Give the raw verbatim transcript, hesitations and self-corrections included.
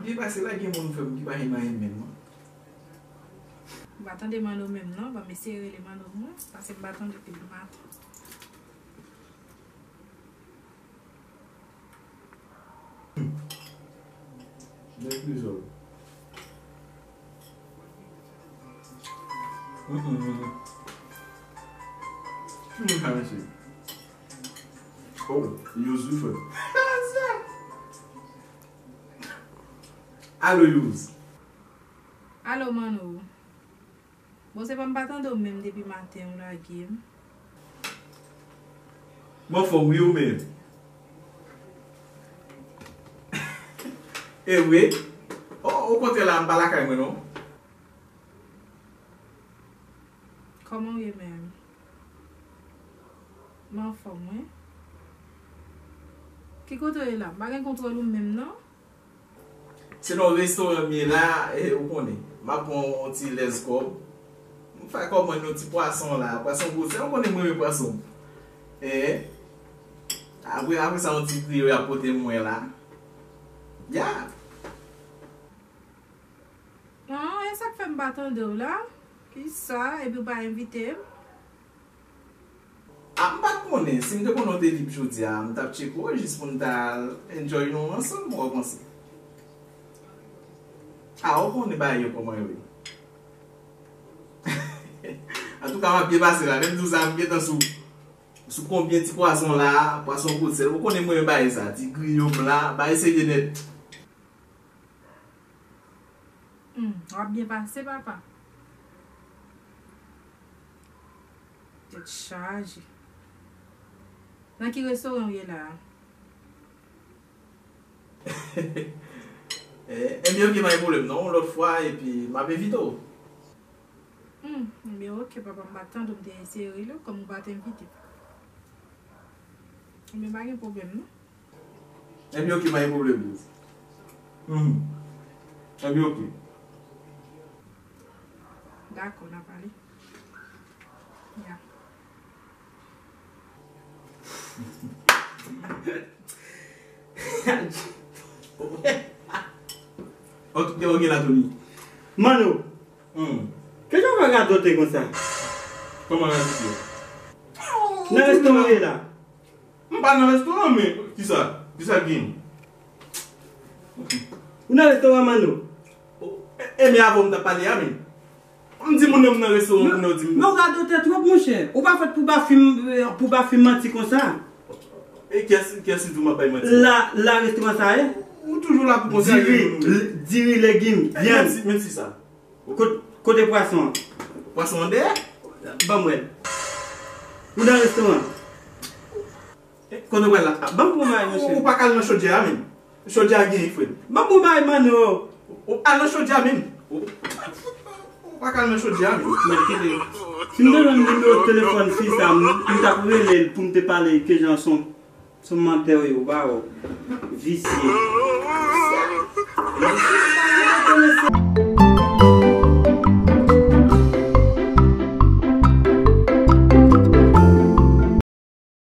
Byen pase la, gen moun fè m ki pa renmen menm non. M pa tande Manno menm non, ban m eseye rele Manno pou mwen, paske m pa tande depi maten. Nèg dezòd. Mm, mm, mm. Ki moun sa, mesye? Oh, Yous wi, frè. Alo, Yous. Alo, Manno. Bon, se pa m pa tande w menm depi maten ou lage m. M anfòm wi, ou menm? E vre? O, okontrè la, m pa lakay mwen non. Kòman w ye menm? M anfòm wi. Ki kote w ye la? M pa gen kontwòl ou menm non. Se nan yon restoran m ye la, e, ou konnen. M ap pran yon ti lèz kòb. M fè kòmann yon ti pwason la, pwason gwo sèl. Ou konnen mwen renmen pwason. E, apre, apre sa, yon ti griyo y ap pote mwen la. Ya! Ah, e sa k fè m pa tande w la? Kisa? Epi w pa envite m? A, m pa t konnen. Si m te konnen w te lib jodi a, m t ap tcheke w jis pou n ta al enjoy nou ansanm, ou panse? A, ou konnen bagay yo kòman yo ye. Antouka, m ap byen pase la. Lè m di w sa, m gentan sou, sou konbyen ti pwason la, pwason gwo sèl. Ou konnen mwen renmen bagay sa, ti griyo m la, bagay serye nèt. Hmm, w ap byen pase, papa. Tèt chaje. Nan ki restoran w ye la a? Eh, ebyen, oke, pa gen pwoblèm non. Yon lòt fwa, epi m ap envite w. Hmm, ebyen, oke, papa, m pa t tande w, m te eseye rele w, kòm ou pa t envite m. Ebyen, pa gen pwoblèm non. Ebyen, oke, pa gen pwoblèm, Liz. Mhm. Ebyen, oke. Dakò, n a pale. Ya. Oke, oke, la, Tony. Manno. Hmm. Kijan w ka radote konsa? Kòman radote? Nan restoran w ye la. M pa nan restoran, men kisa? Kisa k gen? Ou nan restoran, Manno? E, e, men avan w m t ap pale a, men. M di moun nan m nan restoran, moun nan di m. Men w radote twòp, monchè. Ou pa fèt pou ba fi m, pou ba fi m manti konsa. E kiyès, kiyès ki di w m ap bay manti? La, la restoran sa ye? Ou toujou la pou konsa. Diri, l-, diri, legim, vyann. Menm si, menm si sa. Kot-, kote pwason an? Pwason an dèyè? Ban m wè l. Ou nan restoran? Kote w pral la? Ban m pran bagay, monchè. Ou pa ka al nan chodyè a menm. Chodyè a gen, frè m. Ban m pran bagay, Manno. Ou al nan chodyè a menm. Ou, ou pa ka al nan chodyè a menm. Mwen kite. Si m te jwenn nimewo telefòn fi sa, m, m t ap rele l pou m te pale kijan son, son mantè w ye, ou pa wè. Visye.